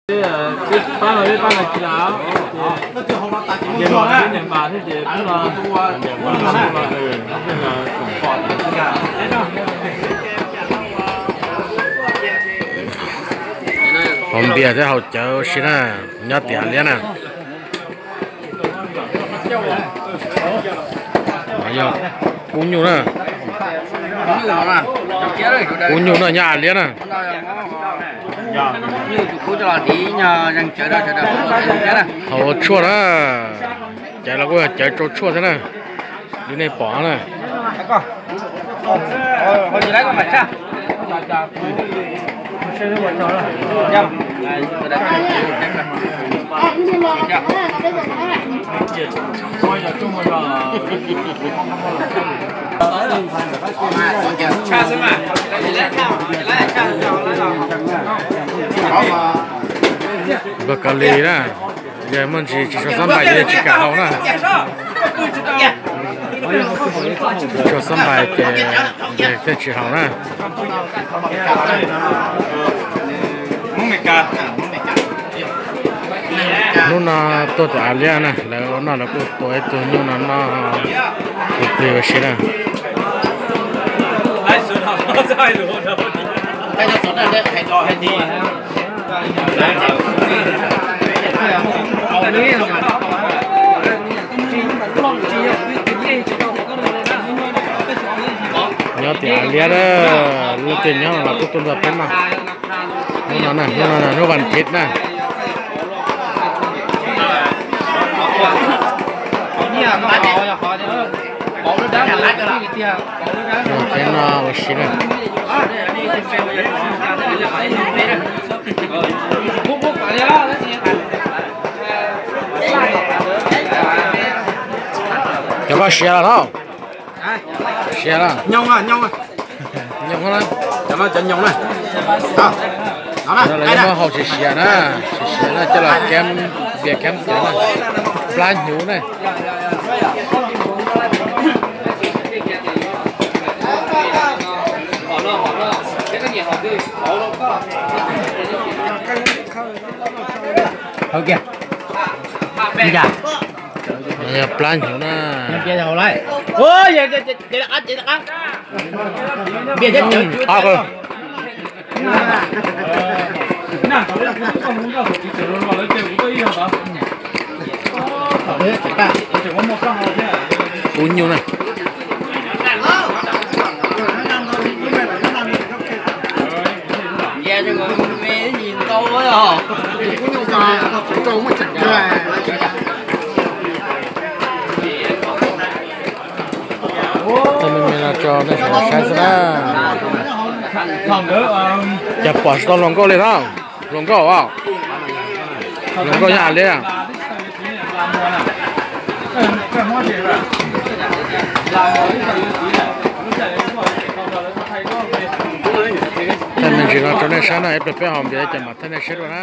Haus npias thiab haus cawv ua si na, nyob tim Av Liab na. Kub nyuj na. Kub nyuj na, nyob Av Liab na. Haus tshuaj na. Cawv los kuj yog cawv rau tshuaj thiab na. Li nej pom na. Npawg Kaus Lis na, yog muaj ntsis tsis tshua xab npais ces tsis kam haus na. Tshua xab npais ces thiaj tsis haus na. Hnub no tuaj tim Av Liab na, lawv ua noj lawv kuj tua ib tug nyuj no noj plig plig ua si na. Nyob tim Av Liab na, leej twg nyob no los kuj tuaj nrog peb noj. Hnub no na, hnub no hnub vas thiv na. Peb noj ua si na. Cov koj siav los no. Siav los. Nyoos na. Cov no muab hau siav siav na, siav siav na coj los keb npias keb cawv na, plab hnyuv na. Hau kiag. Yog plab hnyuv na. Kub nyuj na. Thaij me me no rau nej sawv daws saib xwb na. Cas pom tsis tau hluas nkauj li na. Hluas nkauj os. Hluas nkauj nyob Av Liab. Thaij me ntsis no rau nej saib na, ib pliag peb haus npias ces mam thaij nej saib dua na.